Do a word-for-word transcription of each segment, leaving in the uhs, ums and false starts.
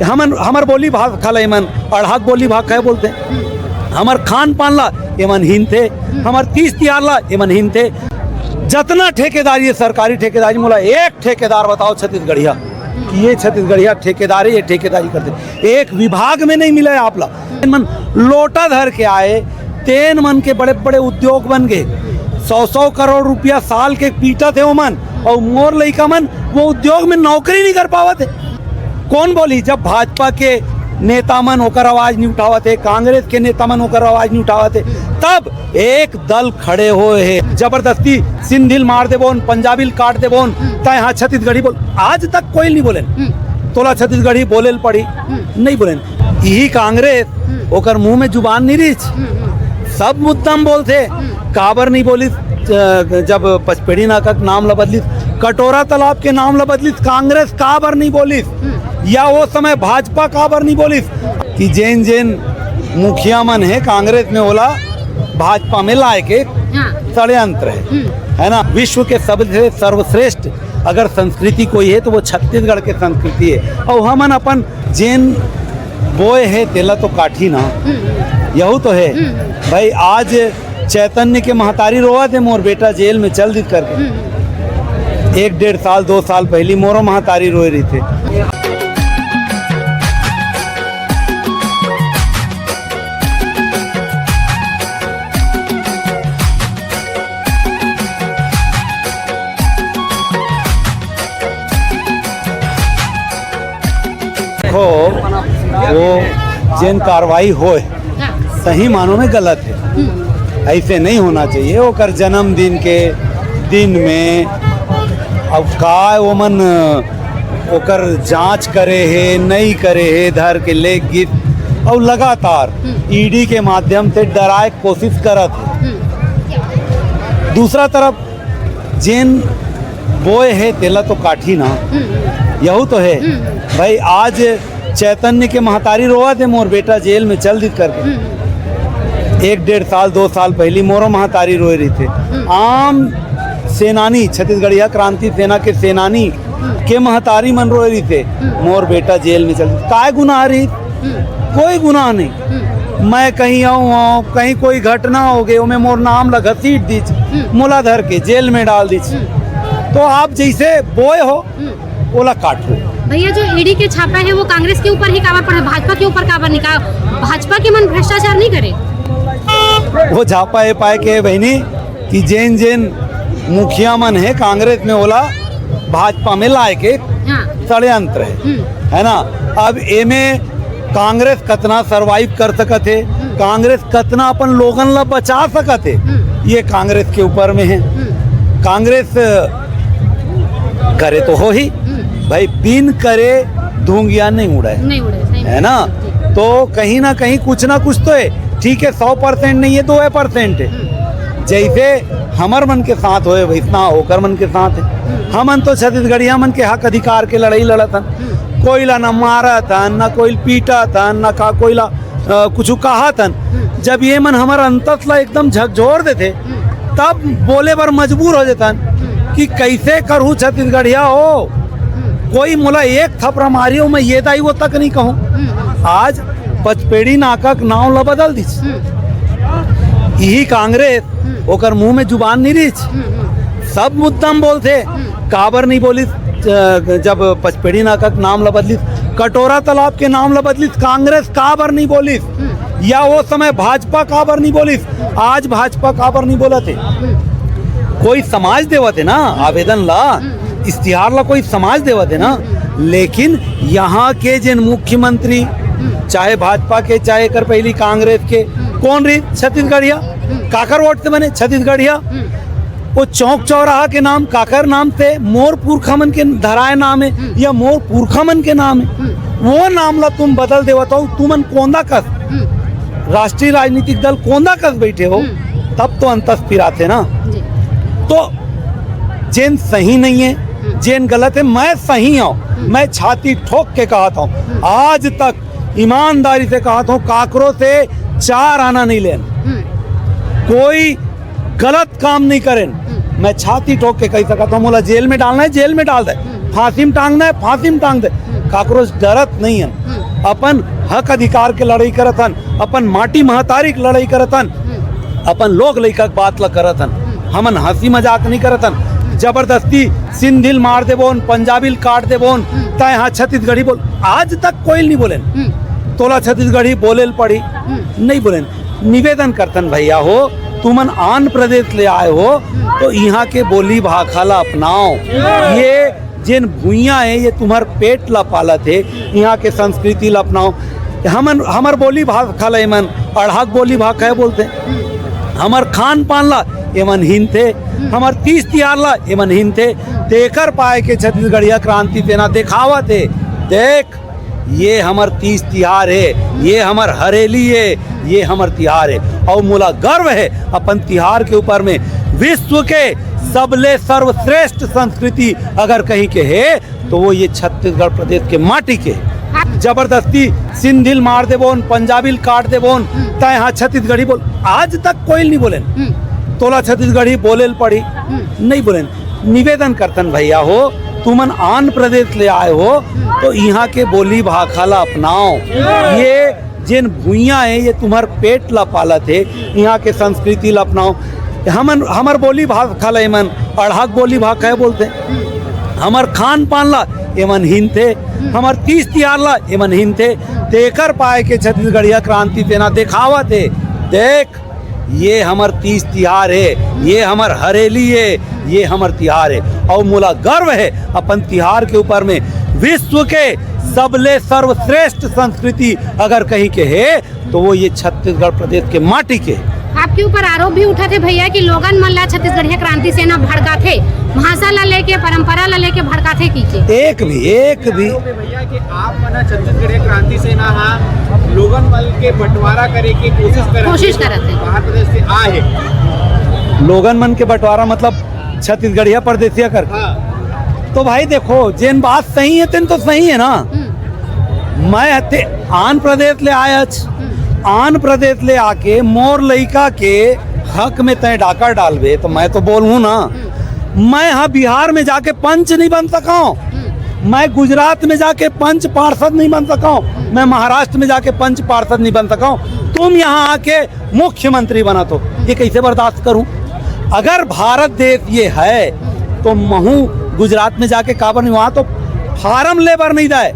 हमन, हमर बोली भाखा ला एमन अड़हक बोली भाखा हे बोलथे। हमर खान पान ला एमन हिनथे। हमर तीज तिहार ला एमन हिनथे। जतना ठेकेदारी हे, सरकारी ठेकेदारी, मोला एक ठेकेदार बताओ छत्तीसगढ़िया कि ये छत्तीसगढ़िया ठेकेदारी, ये ठेकेदारी करथे। एक विभाग में नहीं मिला है आप ला। एमन लोटा धर के आए, तेन मन के बड़े बड़े उद्योग बन गए। सौ सौ करोड़ रुपया साल के पीटत हे ओमन, अउ मोर लइका मन वो उद्योग में नौकरी नहीं कर पावत हे। कौन बोली? जब भाजपा के नेता मन ओकर आवाज नहीं उठावत हे, कांग्रेस के नेता मन ओकर आवाज नहीं उठावत हे, तब एक दल खड़े होए हे, जबरदस्ती सिंधी ल मार देबोन, पंजाबी ल काट देबोन, तै यहाँ छत्तीसगढ़ी बोल। आज तक कोई नहीं बोलेन। तोला छत्तीसगढ़ी बोले ल पड़ी, नहीं बोलेन। यही कांग्रेस, ओकर मुंह में जुबान नहीं रहिस, सब मुद्दा म बोलथे। काबर नहीं बोलिस? अ, जब पचपेड़ी नाका के नाम ला बदलिस, कटोरा तालाब के नाम ला बदलिस, कांग्रेस काबर नहीं बोलिस? या वो समय भाजपा काबर नहीं बोलिस कि जेन जेन मुखिया मन हे कांग्रेस में, ओला भाजपा में लाए के हाँ। षड्यंत्र हे, है ना? विश्व के सबसे सर्वश्रेष्ठ अगर संस्कृति कोई हे तो वो छत्तीसगढ़ के संस्कृति हे। अउ हमन अपन जेन बोए हे तेला तो काटही ना, यहू तो हे। भाई, आज चैतन्य के महतारी रोवत हे, मोर बेटा जेल में चल दिस करके। एक डेढ़ साल, दो साल पहली मोरो महतारी रोए रहिथे। देखो, वो जेन कार्रवाई होए, हाँ। सही मानों में गलत हे। ऐसे नहीं होना चाहिए। ओकर जन्मदिन के दिन में अब का ओमन ओकर जांच करे हे, नहीं करे हे, धर के ले गिस, अउ लगातार ईडी के माध्यम से डराए के कोशिश करत हे। दूसरा तरफ जेन बोए हे तेला तो काटही ना, यहू तो हे। भाई, आज चैतन्य के महतारी रोवत हे, मोर बेटा जेल में चल दिस करके। एक डेढ़ साल, दो साल पहली मोरो महतारी रोए रहिथे। आम सेनानी, छत्तीसगढ़िया क्रांति सेना के सेनानी के महतारी मन रोए रहिथे, मोर बेटा जेल में चल दिस। काय गुनाह रहिस? कोई गुनाह नहीं। मैं कहीं आऊँ, आऊँ, कहीं कोई घटना हो गई, ओमे मोर नाम ला घसीट दिस, मोला धर के जेल में डाल दिस। तो आप जैसे बोए हो, ओला काट लो। भैया, जो ईडी के छापा है, वो कांग्रेस के ऊपर ही काबर पड़ा, भाजपा के ऊपर काबर नहीं? का भाजपा के मन भ्रष्टाचार नहीं करे? वो छापा ये पाए के बहनी कि जेन जेन मुखिया मन हे कांग्रेस में, ओला भाजपा में लाए के हाँ। षड्यंत्र हे, हम्म। है ना? अब एमे कांग्रेस कतना सर्वाइव कर सकत हे, कांग्रेस कतना अपन लोगन ला बचा सकत हे, हम्म। ये कांग्रेस के ऊपर में हे। हम्म। कांग्रेस करे तो होही, हम्म। भाई, बिन करे धुंगिया नहीं उड़े, नहीं उड़े, सही है ना? बात है। तो कहीं ना कहीं कुछ ना कुछ तो हे। ठीक हे, सौ परसेंट नहीं हे, दो परसेंट हे। हम्म। जैसे हमर मन के साथ होए, वैसना ओकर मन के साथ हे। हम्म। हमन तो छत्तीसगढ़िया मन के हक अधिकार के लड़ाई लड़त हन। हम्म। कोई ला ना मारत हन, ना कोई पीटत हन, ना का कोई ला, अ, कुछ कहत हन। हम्म। जब ये मन हमर अंतस ला एकदम झकझोर देथे, हम्म। तब बोले बर मजबूर हो जाथन हम्म। कि कैसे करहूँ छत्तीसगढ़िया हो, हम्म। कोई मोला एक थपरा मारी हो, मैं ये दाई वो तक नहीं कहूँ। हम्म। आज पचपेड़ी नाका के नाम ला बदल दिस। हम्म। यही कांग्रेस, हम्म। ओकर मुंह में जुबान नहीं रहिस। हम्म, हम्म। सब मुद्दा म बोलथे। हम्म। काबर नहीं बोलिस, अ, जब पचपेड़ी नाका के नाम ला बदलिस, कटोरा तालाब के नाम ला बदलिस, कांग्रेस काबर नहीं बोलिस? हम्म। या वो समय भाजपा काबर नहीं बोलिस? आज भाजपा काबर नहीं बोलत हे? हम्म। कोई समाज देवत हे ना आवेदन ला, हम्म। इश्तिहार ला कोई समाज देवत हे ना, लेकिन यहाँ के जेन मुख्यमंत्री, हम्म। चाहे भाजपा के, चाहे एकर पहली कांग्रेस के, हम्म। कौन रहिस? छत्तीसगढ़िया। हम्म। काकर वोट से बने? छत्तीसगढ़िया। हम्म। वो चौक चौराहा के नाम काकर नाम से? मोर पुरखा मन के धराए नाम हे हम्म। या मोर पुरखा मन के नाम हे? हम्म। वो नाम ला तुम बदल देवत हो, तुमन कोंदा कस, हम्म। राष्ट्रीय राजनीतिक दल कोंदा कस बैठे हो, हम्म। तब तो अंतस पिराथे ना। जी। तो जेन सही नहीं हे, हम्म। जेन गलत हे, मैं सही हूँ, हम्म। मैं छाती ठोक के कहत हूँ, हम्म। आज तक ईमानदारी से कहत हूँ, काकरो से चार आना नहीं लेन, हम्म। कोई गलत काम नहीं करेन। हम्म। मैं छाती ठोक के कह सकत हूँ, मोला जेल में डालना हे, जेल में डाल दे, हम्म। फांसी में टांगना हे, फांसी में टांग दे, हम्म। काकरो से डरत नहीं हे। हम्म। अपन हक अधिकार के लड़ाई करत हन, अपन माटी महतारी के लड़ाई करत हन, अपन लोग लइका के बात ला करत हन। हमन हंसी मजाक नहीं करत हन। जबरदस्ती सिंधी ल मार देबोन, पंजाबी ल काट देबोन, तय हाँ छत्तीसगढ़ी बोल। आज तक कोई नहीं बोलेन। तोला छत्तीसगढ़ी बोले ल पड़ी, नहीं बोलेन। निवेदन करतन भैया हो, तुमन आंध्र प्रदेश ले आए हो, तो यहाँ के बोली भाखा ला अपनाओ। ये जेन भुइयां है, ये तुम्हार पेट ला पालत है, यहाँ के संस्कृति ला अपनाओ। हमन, हमर बोली भाखा ला एमन अड़हक बोली भाखा है बोलते हैं। हमर खान पान ला एमन हिनथे, हमर तीज तिहार ला एमन हिनथे। तेकर पाए के छत्तीसगढ़िया क्रांति सेना देखावत है, देख, ये हमर तीज तिहार है, ये हमर हरेली है, ये हमर तिहार है। और मोला गर्व है अपन तिहार के ऊपर में। विश्व के सबले सर्वश्रेष्ठ संस्कृति अगर कहीं के है, तो वो ये छत्तीसगढ़ प्रदेश के माटी के। जबरदस्ती सिंधी ल मार देबोन, पंजाबी ल काट देबोन, तय हाँ छत्तीसगढ़ी बोल। आज तक कोई नहीं बोलेन। तोला छत्तीसगढ़ी बोले ल पड़ी, नहीं बोलेन। निवेदन करतन भैया हो, तुमन आंध्र प्रदेश ले आए हो, तो यहाँ के बोली भाखा ला अपनाओ। ये जेन भुइयां है, ये तुम्हार पेट ला पालत है, यहाँ के संस्कृति ला अपनाओ। हमन, हमर बोली भाखा ला एमन अड़हक बोली भाखा है बोलते हैं। हमर खान पान ला एमन हिनथे, हमर तीज तिहार ला एमन हिनथे। तेकर पाए के छत्तीसगढ़िया क्रांति सेना देखावत है, देख, ये हमर तीज तिहार है, ये हमर हरेली है, ये हमर तिहार है। और मोला गर्व है अपन तिहार के ऊपर में। विश्व के सबले सर्वश्रेष्ठ संस्कृति अगर कहीं के है, तो वो ये छत्तीसगढ़ प्रदेश के माटी के। आपके ऊपर आरोप भी उठत हे भैया कि लोगन मन ला छत्तीसगढ़िया क्रांति सेना भड़काथे, भाषा ला लेके, परंपरा ला लेके भड़काथे की के। एक भी, एक भी। भैया कि आप मन ह छत्तीसगढ़िया क्रांति सेना हा लोगन मन के बंटवारा करे के कोशिश करत कोशिश हे, करत हे। बाहर प्रदेश से आए हे। लोगन मन के बंटवारा मतलब छत्तीसगढ़िया परदेसिया कर। हाँ। तो भाई देखो, जेन बात सही है, तेन तो सही है ना। हम्म। मैं हते आंध्र प्रदेश ले आयच, हम्म। आंध्र प्रदेश ले आके मोर लइका के हक में तय डाका डालबे, तो मैं तो बोलूँ ना, हम्म। मैं हाँ बिहार में जाके पंच नहीं बन सका हूँ, हम्म। मैं गुजरात में जाके पंच पार्षद नहीं बन सका हूँ, हम्म। मैं महाराष्ट्र में जाके पंच पार्षद नहीं बन सका हूँ, तुम यहाँ आके मुख्यमंत्री बना तो ये कैसे बर्दाश्त करूं? अगर भारत देश ये है तो महू गुजरात में जाके काबर नहीं, वहां तो फार्म लेबर नहीं दाए।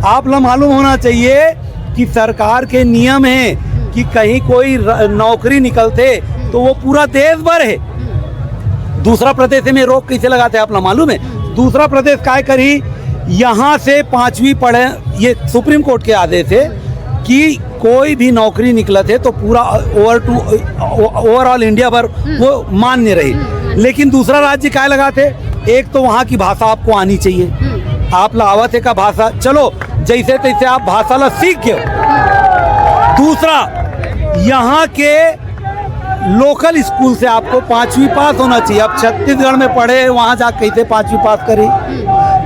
आप ला मालूम होना चाहिए कि सरकार के नियम है कि कहीं कोई र-, नौकरी निकलथे तो वो पूरा देश भर है। दूसरा प्रदेश में रोक कैसे लगाथे आप ला मालूम है? दूसरा प्रदेश काय करी, यहाँ से पांचवी पढ़े, ये सुप्रीम कोर्ट के आदेश है कि कोई भी नौकरी निकलत हे तो पूरा ओवर टू, ओवरऑल इंडिया भर हम्म। वो मान्य रही। हम्म, मान्य। लेकिन दूसरा राज्य काय लगाथे, एक तो वहाँ की भाषा आपको आनी चाहिए, हम्म। आप ला आवत हे का भाषा, चलो जैसे तैसे आप भाषा ला सीख गए। दूसरा, यहाँ के लोकल स्कूल से आपको पांचवी पास होना चाहिए। आप छत्तीसगढ़ में पढ़े, वहाँ जा कैसे पांचवी पास करी?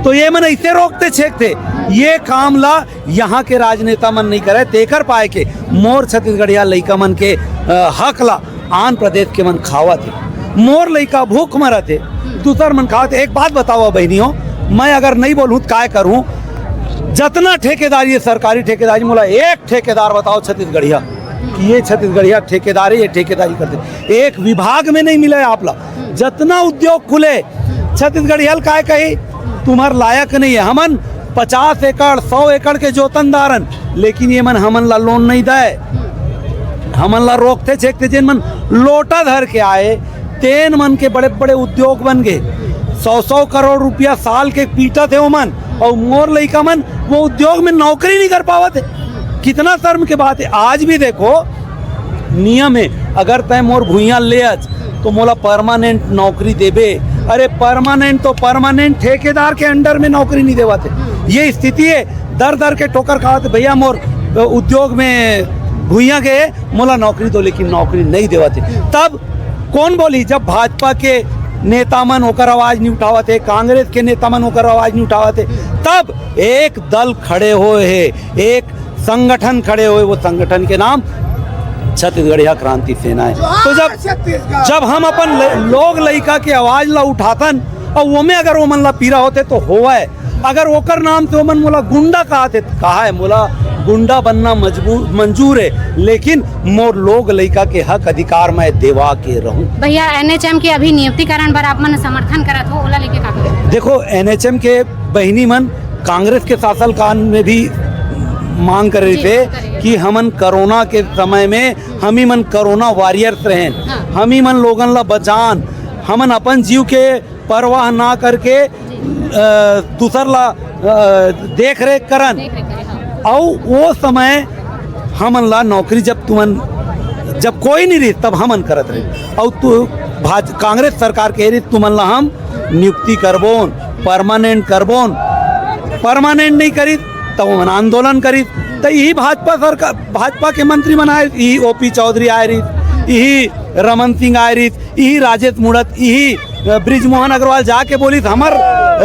तो ये मन ऐसे रोकते छेकते, ये काम ला यहाँ के राजनेता मन नहीं करे, तेकर पाए के मोर छत्तीसगढ़िया लइका मन के, अ, हक ला आंध्र प्रदेश के मन खावत हे। मोर लइका भूख मरत हे, दूसर मन खावत हे। एक बात बताओ बहनियों, मैं अगर नहीं बोलूँ तो काय करूँ? जतना ठेकेदारी है, सरकारी ठेकेदारी, मोला एक ठेकेदार बताओ छत्तीसगढ़िया कि ये छत्तीसगढ़िया ठेकेदारी, ये ठेकेदारी करते। एक विभाग में नहीं मिला है आप ला। जतना उद्योग खुले, छत्तीसगढ़िया ल काय कही, तुम्हार लायक नहीं है। हमन पचास एकड़, सौ एकड़ के जोतनदारन, लेकिन ये मन हमन ला लोन नहीं दे, हमन ला रोकते छेकते। जेन मन लोटा धर के आए, तेन मन के बड़े बड़े उद्योग बन गए, सौ सौ करोड़ रुपया साल के पीटत हे ओमन, और मोर लइका मन वो उद्योग में नौकरी नहीं कर पावत हे। कितना शर्म के बात है। आज भी देखो, नियम है, अगर तय मोर भुइयां ले अच, तो मोला परमानेंट नौकरी देबे। अरे, परमानेंट तो परमानेंट, ठेकेदार के अंडर में नौकरी नहीं देवत हे। ये स्थिति है, दर दर के ठोकर खावत, भैया मोर, अ, उद्योग में भुइयां गए, मोला नौकरी दो, लेकिन नौकरी नहीं देवत हे। तब कौन बोली? जब भाजपा के नेता मन ओकर आवाज नहीं उठावत हे, कांग्रेस के नेता मन ओकर आवाज नहीं उठावत हे, तब एक दल खड़े होए हे, एक संगठन खड़े होए, वो संगठन के नाम छत्तीसगढ़िया क्रांति सेना है। तो जब, जब हम अपन ल-, लोग लइका के आवाज ला उठातन और वो में अगर वो मन ला पीरा होते तो होवे, अगर ओकर नाम से ओमन मोला गुंडा कहा थे, कहा है, मोला गुंडा बनना मजबूर, मंजूर है, लेकिन मोर लोग लइका के हक अधिकार मैं देवा के रहूं। भैया, एनएचएम के अभी नियुक्तिकरण बर आप मन समर्थन करत हो, ओला लेके का कहे? देखो, एनएचएम के बहिनी मन कांग्रेस के शासनकाल में भी मांग करे रहिस हे कि हमन कोरोना के समय में हम ही मन कोरोना वॉरियर्स रहेन, हाँ। हम ही मन लोगन ला बचान, हमन अपन जीव के परवाह ना करके, अ, दूसर ला, अ, देख रेख करन। देख रेख करे, हाँ। अउ वो समय हमन ला नौकरी जब तुमन, जब कोई नहीं रही तब हमन करत रहे। अउ तू भाज-, कांग्रेस सरकार के रही तुमन ला हम नियुक्ति करबोन, परमानेंट करबोन, परमानेंट नहीं करी तब हमन आंदोलन करी। तो यही भाजपा सरकार, भाजपा के मंत्री मन आए, यही ओपी चौधरी आए रही, यही रमन सिंह आए रही, इही राजेश मूणत, इही, अ, बृजमोहन अग्रवाल जाके बोलिस, हमर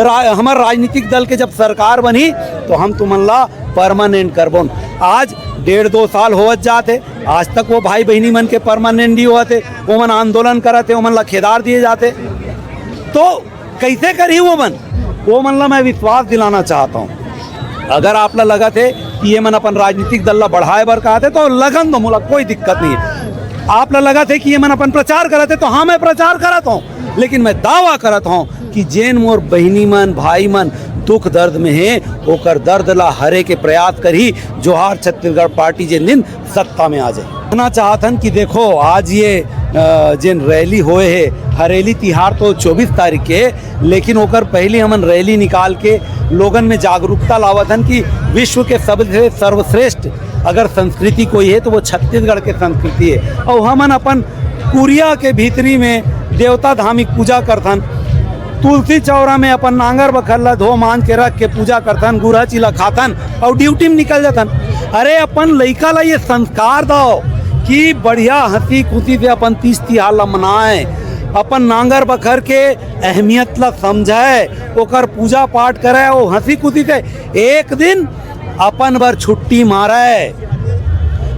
रा-, हमर राजनीतिक दल के जब सरकार बनी, तो हम तुमन ला परमानेंट करबोन। आज डेढ़ दो साल होवत जात हे, आज तक वो भाई बहिनी मन के परमानेंट नहीं होवत हे, ओमन आंदोलन करत हे, ओमन ला खेदार दिए जात हे। तो कइसे करही वो मन? वो मन ला मैं विश्वास दिलाना चाहत हूँ। अगर आप ला लगत हे कि ये मन अपन राजनीतिक दल ला बढ़ाए बर कहत हे, तो लगन दो, मोला कोई दिक्कत नहीं है। आप ला लगत हे कि ये मन अपन प्रचार करत हे, तो हाँ, मैं प्रचार करत हूँ, लेकिन मैं दावा करत हूँ कि जेन मोर बहिनी मन, भाई मन दुख दर्द में हे, ओकर दर्द ला हरे के प्रयास करही जोहार छत्तीसगढ़ पार्टी जेन दिन सत्ता में आ जाए। कहना चाहत हन कि देखो, आज ये, अ, जेन रैली होए हे, हरेली तिहार तो चौबीस तारीख के, लेकिन ओकर पहले हमन रैली निकाल के लोगन में जागरूकता लावत हन कि विश्व के सबसे सर्वश्रेष्ठ अगर संस्कृति कोई है, तो वो छत्तीसगढ़ के संस्कृति है। और हमन अपन कुरिया के भीतरी में देवता धामी पूजा करथन, तुलसी चौरा में अपन नांगर बखर ला धो मांज के रख के पूजा करथन, गुरहची ला खाथन और ड्यूटी में निकल जाथन। अरे, अपन लइका ला ये संस्कार दो कि बढ़िया हंसी खुशी से अपन तीज तिहार ला मनाए, अपन नांगर बखर के अहमियत ला समझे, ओकर पूजा पाठ करे, वो हंसी खुशी से एक दिन अपन बर छुट्टी मारे।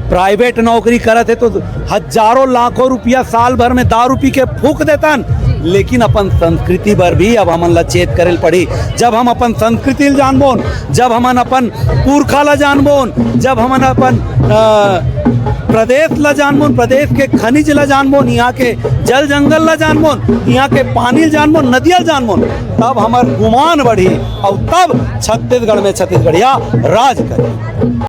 प्राइवेट नौकरी करत हे तो हजारों लाखों रुपया साल भर में दारू पी के फूंक देतन, लेकिन अपन संस्कृति बर भी अब हमन ला चेत करे ल पड़ी। जब हम अपन संस्कृति ल जानबोन, जब हमन अपन पुरखा ला जानबोन, जब हमन अपन, अ, प्रदेश ला जानबोन, प्रदेश के खनिज ला जानबोन, यहाँ के जल जंगल ला जानबोन, यहाँ के पानी ला जानबोन, नदिया ला जानबोन, तब हमर गुमान बढ़ी और तब छत्तीसगढ़ में छत्तीसगढ़िया राज करी।